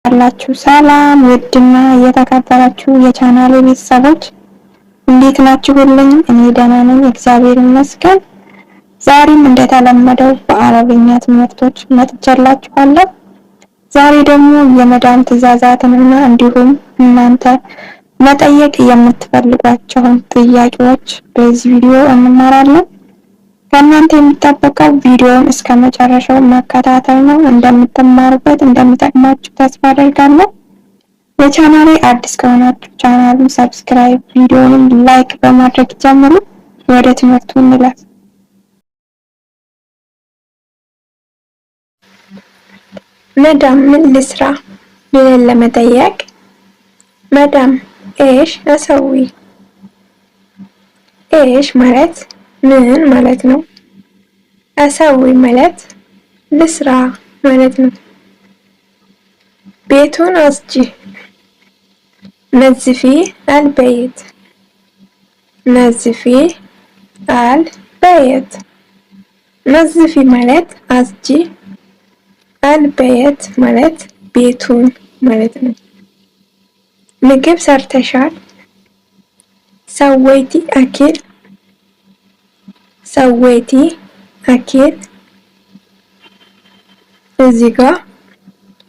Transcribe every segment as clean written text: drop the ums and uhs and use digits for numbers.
አላችሁ? ሰላም ውድና የተከበራችሁ የቻናሌ ቤተሰቦች እንዴት ናችሁልኝ? እኔ ደህና ነኝ፣ እግዚአብሔር ይመስገን። ዛሬም እንደተለመደው በአረብኛ ትምህርቶች መጥቼላችኋለሁ። ዛሬ ደግሞ የመዳም ትዕዛዛትንና እንዲሁም እናንተ መጠየቅ የምትፈልጓቸውን ጥያቄዎች በዚህ ቪዲዮ እንማራለን። ከእናንተ የሚጠበቀው ቪዲዮውን እስከ መጨረሻው መከታተል ነው። እንደምትማሩበት እንደሚጠቅማችሁ ተስፋ አደርጋለሁ። ለቻናሌ አዲስ ከሆናችሁ ቻናሉን subscribe፣ ቪዲዮውንም like በማድረግ ጀምሩ። ወደ ትምህርቱ እንለፍ። መዳም ምን ልስራ ብለን ለመጠየቅ مدام إيش أسوي። إيش ማለት ምን ማለት ነው። أسوي ማለት ልስራ ማለት ነው። ቤቱን አጽጂ፣ نظفي البيت፣ نظفي البيت። نظفي ማለት አጽጂ፣ البيت ማለት ቤቱን ማለት ነው። ምግብ ሰርተሻል? سويتي أكل፣ سويتي أكل። እዚህ ጋ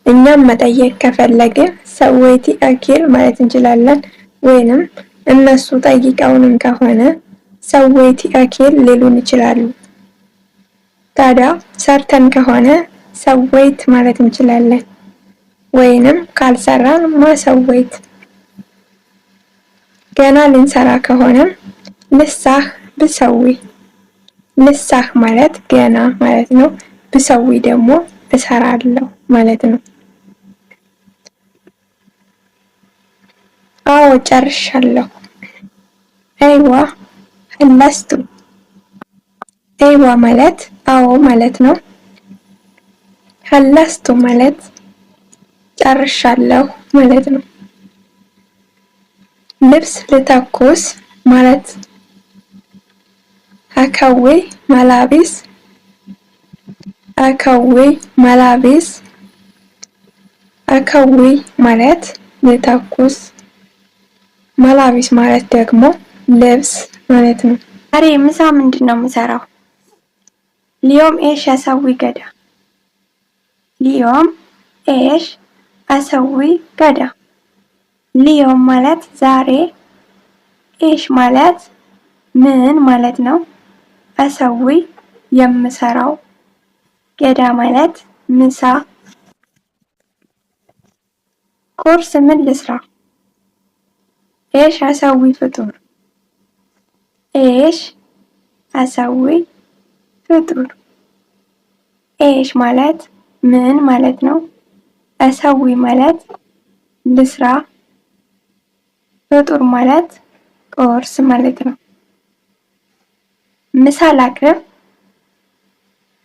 እኛም መጠየቅ ከፈለግን سويتي أكل ማለት እንችላለን። ወይንም እነሱ ጠይቀውንም ከሆነ سويتي أكل ሊሉን ይችላሉ። ታዲያ ሰርተን ከሆነ سويت ማለት እንችላለን። ወይንም ካልሰራን ما سويت። ገና ልንሰራ ከሆነም لسه بسوي። لسه ማለት ገና ማለት ነው። بسوي ደግሞ እሰራለሁ ማለት ነው። አዎ ጨርሻለሁ። أيوه خلصت። أيوه ማለት አዎ ማለት ነው። خلصت ማለት ጨርሻለሁ ማለት ነው። ልብስ ልተኩስ ማለት أكوي ملابس፣ أكوي ملابس። أكوي ማለት ልተኩስ፣ ملابس ማለት ደግሞ ልብስ ማለት ነው። ዛሬ ምሳ ምንድን ነው የምሰራው? اليوم إيش أسوي غدا፣ اليوم إيش أسوي غدا። اليوم ማለት ዛሬ፣ إيش ማለት ምን ማለት ነው። أسوي የምሰራው፣ غدا ማለት ምሳ። ቁርስ ምን ልስራ? إيش أسوي فطور፣ إيش أسوي فطور። إيش ማለት ምን ማለት ነው። أسوي ማለት ልስራ፣ فطور ማለት ቁርስ ማለት ነው። ምሳ ላቅርብ፣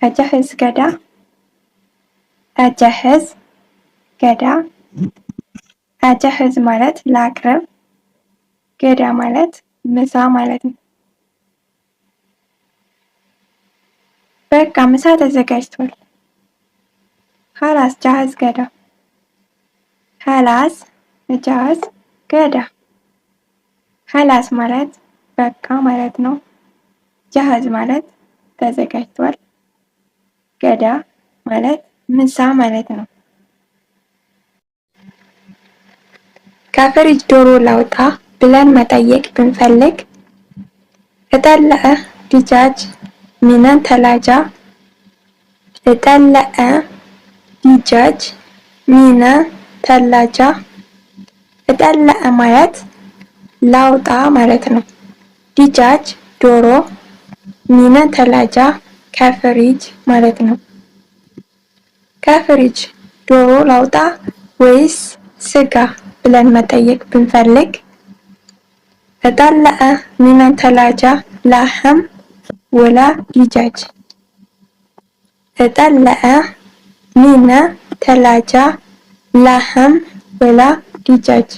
أجهز غدا፣ أجهز غدا። أجهز ማለት ላቅርብ፣ غدا ማለት ምሳ ማለት ነው። በቃ ምሳ ተዘጋጅቷል። خلاص جاهز غدا፣ خلاص جاهز غدا። خلاص ማለት በቃ ማለት ነው። جاهز ማለት ተዘጋጅቷል። غدا ማለት ምሳ ማለት ነው። ከፍሪጅ ዶሮ ላውጣ ብለን መጠየቅ ብንፈልግ أطلع دجاج من ثلاجة፣ أطلع دجاج من ثلاجة። أطلع ማለት ላውጣ ማለት ነው። دجاج ዶሮ፣ من ثلاجة ከፍሪጅ ማለት ነው። ከፍሪጅ ዶሮ ላውጣ ወይስ ስጋ ብለን መጠየቅ ብንፈልግ أطلع من ثلاجة لحم ولا دجاج፣ أطلع من ثلاجة لحم ولا دجاج።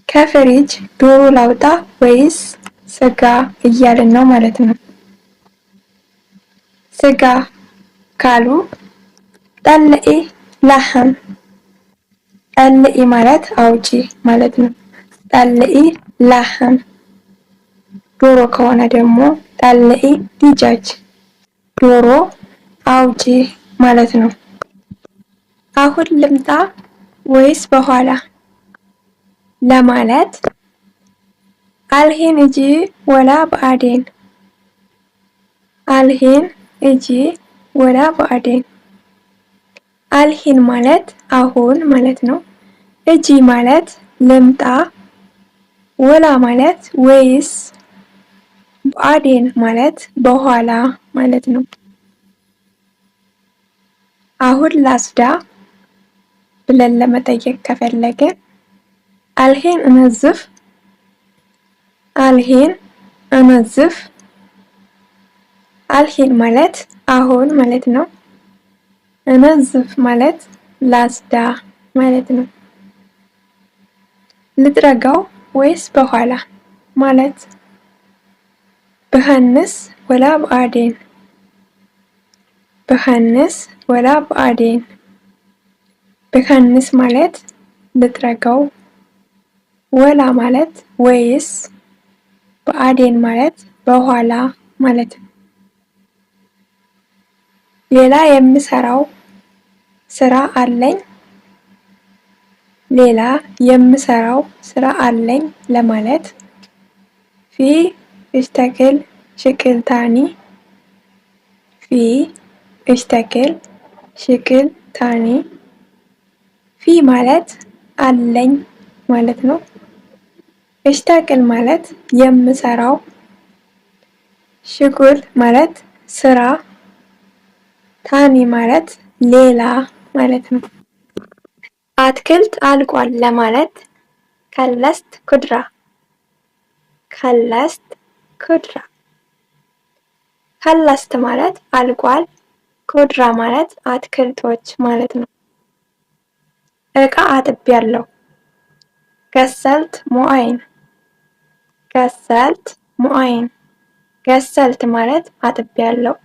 ከፍሪጅ ዶሮ ላውጣ ወይስ ስጋ እያልን ነው ማለት ነው። ስጋ ካሉ طلعي لحم طلعي ማለት አውጪ ማለት ነው። طلعي لحم። ዶሮ ከሆነ ደግሞ طلعي دجاج፣ ዶሮ አውጪ ማለት ነው። አሁን ልምጣ ወይስ በኋላ ለማለት الحين أجي ولا بعدين፣ الحين أجي ولا بعدين። الحين ማለት አሁን ማለት ነው። أجي ማለት ልምጣ፣ ولا ማለት ወይስ፣ بعدين ማለት በኋላ ማለት ነው። አሁን ላጽዳ ብለን ለመጠየቅ ከፈለገ الحين أنظف፣ الحين أنظف። الحين ማለት አሁን ማለት ነው። أنظف ማለት ላጽዳ ማለት ነው። ልጥረጋው ወይስ በኋላ ማለት بخلص ولا بعدين፣ بخلص ولا بعدين። بخلص ማለት ልጥረገው፣ ولا ማለት ወይስ፣ بعدين ማለት በኋላ ማለት ነው። ሌላ የምሰራው ስራ አለኝ፣ ሌላ የምሰራው ስራ አለኝ ለማለት في أشتغل شغل تاني፣ في أشتغل شغل تاني። في ማለት አለኝ ማለት ነው። أشتغل ማለት የምሰራው፣ شغل ማለት ስራ፣ تاني ማለት ሌላ ማለት ነው። አትክልት አልቋል ለማለት خلصت خضرة፣ خلصت خضرة። خلصت ማለት አልቋል፣ خضرة ማለት አትክልቶች ማለት ነው። እቃ አጥቤያለሁ። غسلت مواعين፣ غسلت مواعين። غسلت ማለት አጥቤያለሁ፣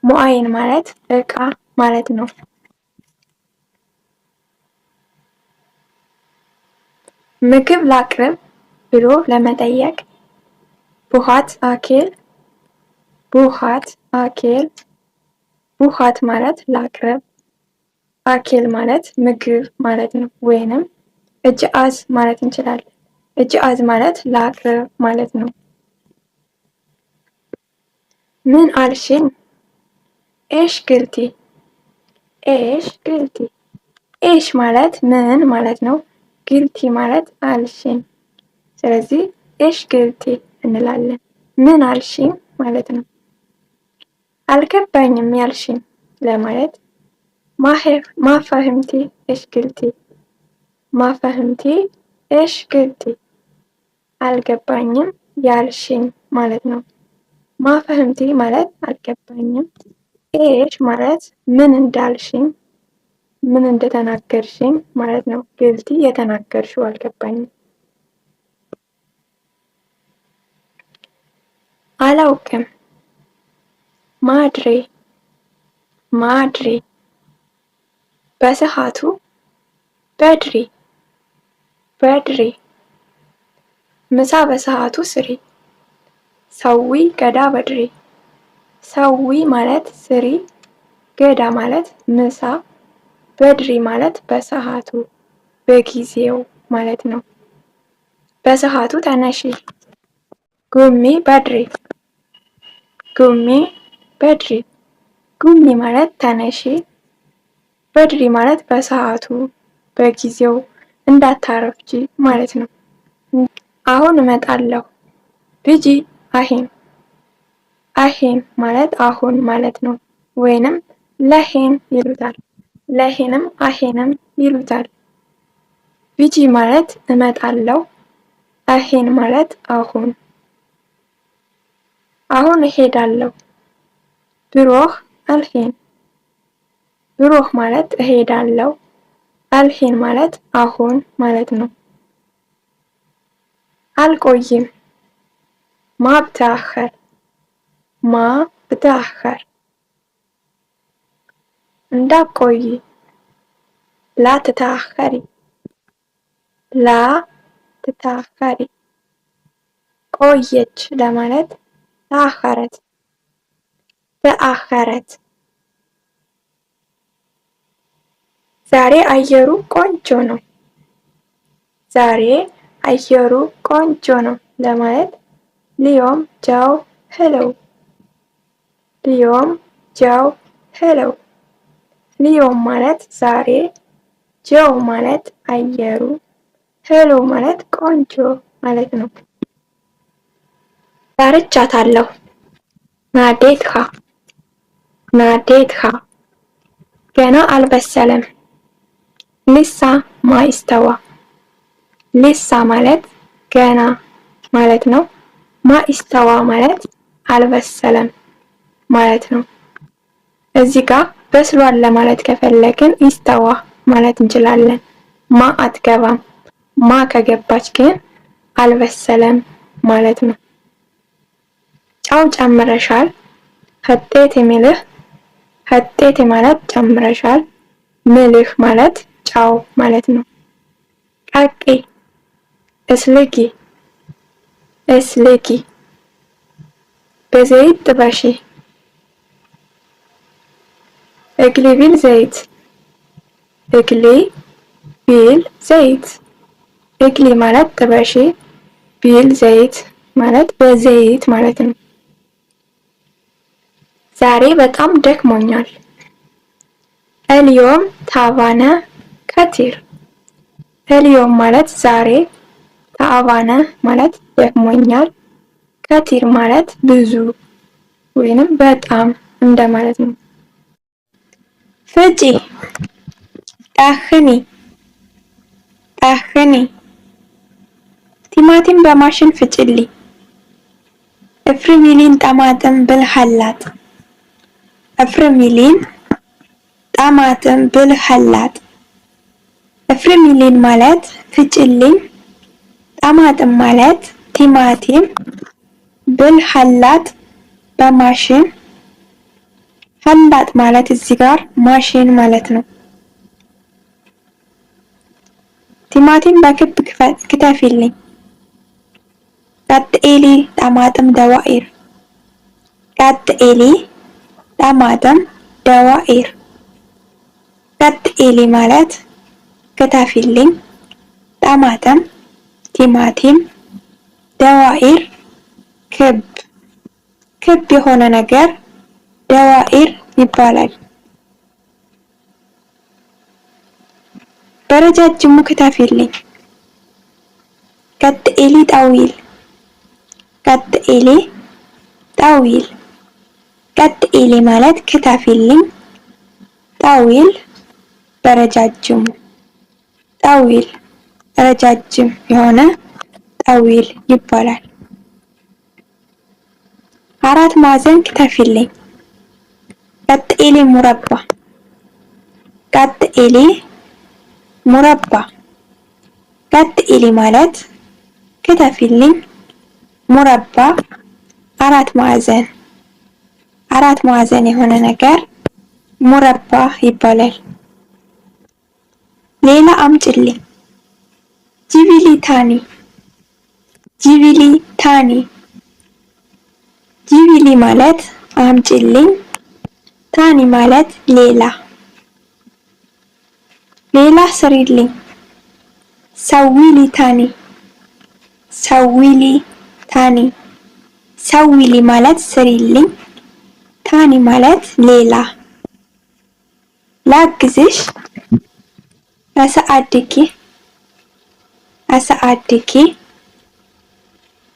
مواعين ማለት እቃ ማለት ነው። ምግብ ላቅርብ ብሎ ለመጠየቅ بهات أكل፣ بهات أكل። بهات ማለት ላቅርብ፣ أكل ማለት ምግብ ማለት ነው። ወይንም أجهز ማለት እንችላለን። أجهز ማለት ላቅርብ ማለት ነው። ምን አልሽኝ? إيش قلتي፣ إيش قلتي። إيش ማለት ምን ማለት ነው። قلتي ማለት አልሽኝ። ስለዚህ إيش قلتي እንላለን። ምን አልሽኝ ማለት ነው። አልገባኝም ያልሽኝ ለማለት ما فهمت إيش قلتي፣ ما فهمت إيش قلتي፣ አልገባኝም ያልሽኝ ማለት ነው። ما فهمت ማለት አልገባኝም፣ إيش ማለት ምን እንዳልሽኝ ምን እንደተናገርሽኝ ማለት ነው። قلتي የተናገርሽው አልገባኝም። አላውቅም፣ ما أدري ما أدري፣ በሰዓቱ بدري بدري፣ ምሳ በሰዓቱ ስሪ፣ سوي غدا بدري። سوي ማለት ስሪ፣ غدا ማለት ምሳ፣ بدري ማለት በሰዓቱ በጊዜው ማለት ነው። በሰዓቱ ተነሺ። قومي بدري قومي بدري። قومي ማለት ተነሺ፣ بدري ማለት በሰዓቱ በጊዜው እንዳታረፍጂ ማለት ነው። አሁን እመጣለሁ። بجي الحين። الحين ማለት አሁን ማለት ነው። ወይንም الحين ይሉታል። الحين ም الحين ም ይሉታል። بجي ማለት እመጣለሁ፣ الحين ማለት አሁን። አሁን እሄዳለሁ። بروح الحين። بروح ማለት እሄዳለሁ፣ الحين ማለት አሁን ማለት ነው። አልቆይም። ما بتأخر ما بتأخر። እንዳትቆይ። لا تتأخري። لا تتأخري። ቆየች ለማለት تأخرت تأخرت። ዛሬ አየሩ ቆንጆ ነው። ዛሬ አየሩ ቆንጆ ነው ለማለት اليوم جو حلو። اليوم جو حلو። اليوم ማለት ዛሬ፣ جو ማለት አየሩ፣ حلو ማለት ቆንጆ ማለት ነው። ጠርቻታለሁ። ناديتها ناديتها። ገና አልበሰለም። لسه ما استوى። لسه ማለት ገና ማለት ነው። ما استوى ማለት አልበሰለም ማለት ነው። እዚህ ጋር በስሏል ለማለት ከፈለግን استوى ማለት እንችላለን። ما አትገባም። ما ከገባች ግን አልበሰለም ማለት ነው። ጨው ጨምረሻል። حطيتي ملح حطيتي ማለት ጨምረሻል። ملح ማለት ጨው ማለት ነው። ቀቅዪ اسلقي اسلقي በዘይት ጥበሺ። اقلي بالزيت اقلي بالزيت اقلي ማለት ጥበሺ፣ بالزيت ማለት በዘይት ማለት ነው። ዛሬ በጣም ደክሞኛል። اليوم تعبانة كتير። اليوم ማለት ዛሬ፣ تعبانة ማለት ደክሞኛል፣ كتير ማለት ብዙ ወይንም በጣም እንደማለት ነው። ፍጪ፣ طحني፣ طحني። ቲማቲም በማሽን ፍጭልኝ። افرمي لي طماطم بالخلاط افرمي لي طماطم بالخلاط افرمي لي ማለት ፍጭልኝ፣ طماطم ማለት ቲማቲም፣ بالخلاط በማሽን خلاط ማለት እዚህ ጋር ማሽን ማለት ነው። ቲማቲም በክብ ክተፊልኝ። قطعي لي طماطم دوائر قطعي لي طماطم دوائر قطعي لي ማለት ክተፊልኝ፣ طماطم ቲማቲም፣ دوائر ክብ ክብ የሆነ ነገር دوائر ይባላል። በረጃጅሙ ክተፊልኝ። قطعي لي طويل قطعي لي طويل قطعي لي ማለት ክተፊልኝ፣ طويل በረጃጅሙ طويل ረጃጅም የሆነ طويل ይባላል። አራት ማዕዘን ክተፊልኝ። قطعي لي مربع قطعي لي مربع قطعي لي ማለት ክተፊልኝ፣ مربع አራት ማዕዘን አራት ማዕዘን የሆነ ነገር مربع ይባላል። ሌላ አምጭልኝ። جيبي لي تاني جيبي لي تاني جيبي لي ማለት አምጭልኝ፣ تاني ማለት ሌላ። ሌላ ስሪልኝ። سوي لي تاني سوي لي تاني سوي لي ማለት ስሪልኝ፣ تاني ማለት ሌላ። ላግዝሽ። أساعدك أساعدك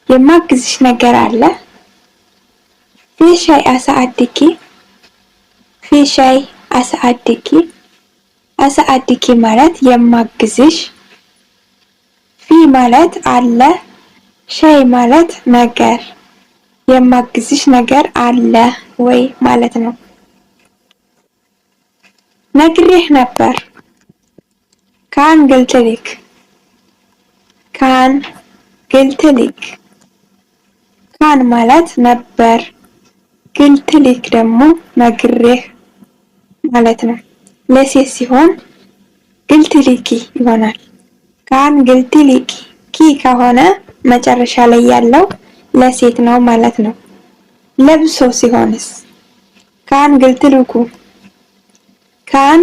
የማግዝሽ ነገር አለ። في شي أساعدك في شي أساعدك أساعدك ማለት የማግዝሽ፣ في ማለት አለ፣ شي ማለት ነገር፣ የማግዝሽ ነገር አለ ወይ ማለት ነው። ነግሬህ ነበር። كان قلتلك كان قلتلك كان ማለት ነበር፣ قلتلك ደግሞ ነግሬህ ማለት ነው። ለሴት ሲሆን قلتلك ይሆናል። كان قلتلك كِ ከሆነ መጨረሻ ላይ ያለው ለሴት ነው ማለት ነው። ለብሶ ሲሆንስ كان قلتلكم كان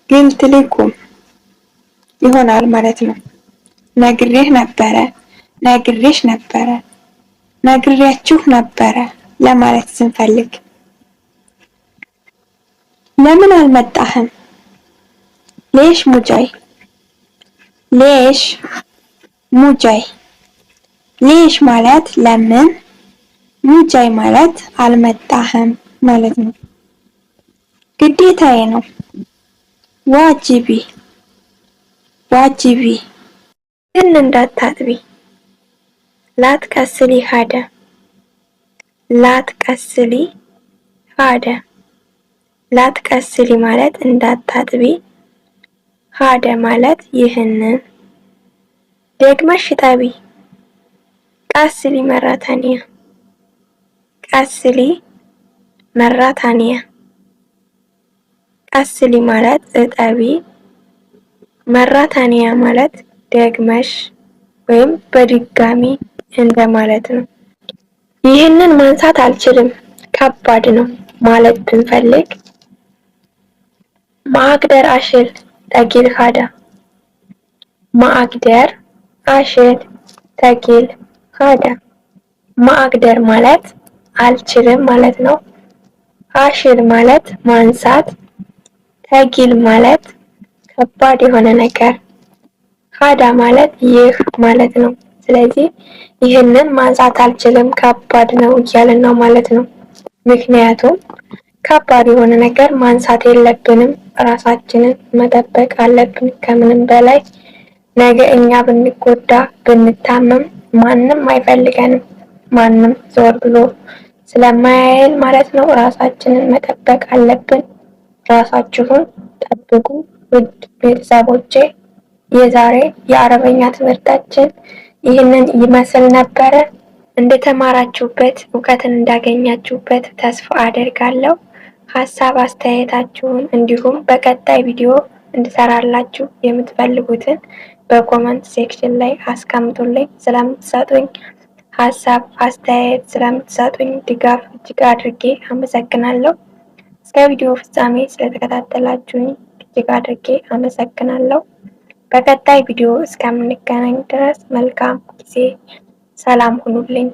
قلتلكم ይሆናል ማለት ነው። ነግሬህ ነበረ፣ ነግሬሽ ነበረ፣ ነግሬያችሁ ነበረ ለማለት ስንፈልግ ለምን አልመጣህም? ليش مو جاي ليش مو جاي ليش ማለት ለምን፣ مو جاي ማለት አልመጣህም ማለት ነው። ግዴታዬ ነው። واجبي واجبي። ግን እንዳታጥቢ لا تغسلي هذا لا تغسلي هذا لا تغسلي ማለት እንዳታጥቢ፣ هذا ማለት ይህንን። ደግመሽ እጠቢ። غسلي مرة تانية غسلي مرة تانية غسلي ማለት እጠቢ፣ مرة تانية ማለት ደግመሽ ወይም በድጋሚ እንደማለት ነው። ይህንን ማንሳት አልችልም ከባድ ነው ማለት ብንፈልግ ما أقدر أشيل ثقيل هذا ما أقدر أشيل ثقيل هذا ما أقدر ማለት አልችልም ማለት ነው። أشيل ማለት ማንሳት፣ ثقيل ማለት ከባድ የሆነ ነገር፣ هذا ማለት ይህ ማለት ነው። ስለዚህ ይህንን ማንሳት አልችልም ከባድ ነው እያልን ነው ማለት ነው። ምክንያቱም ከባድ የሆነ ነገር ማንሳት የለብንም። ራሳችንን መጠበቅ አለብን። ከምንም በላይ ነገ እኛ ብንጎዳ ብንታመም ማንም አይፈልገንም። ማንም ዞር ብሎ ስለማያየን ማለት ነው። ራሳችንን መጠበቅ አለብን። ራሳችሁን ጠብቁ ውድ ቤተሰቦቼ። የዛሬ የአረበኛ ትምህርታችን ይህንን ይመስል ነበረ። እንደተማራችሁበት እውቀትን እንዳገኛችሁበት ተስፋ አደርጋለሁ። ሀሳብ አስተያየታችሁን እንዲሁም በቀጣይ ቪዲዮ እንድሰራላችሁ የምትፈልጉትን በ comment section ላይ አስቀምጡልኝ። ስለምትሰጡኝ ሀሳብ አስተያየት፣ ስለምትሰጡኝ ድጋፍ እጅግ አድርጌ አመሰግናለሁ። እስከ ቪዲዮ ፍጻሜ ስለተከታተላችሁኝ እጅግ አድርጌ አመሰግናለሁ። በቀጣይ ቪዲዮ እስከምንገናኝ ድረስ መልካም ጊዜ፣ ሰላም ሁኑልኝ።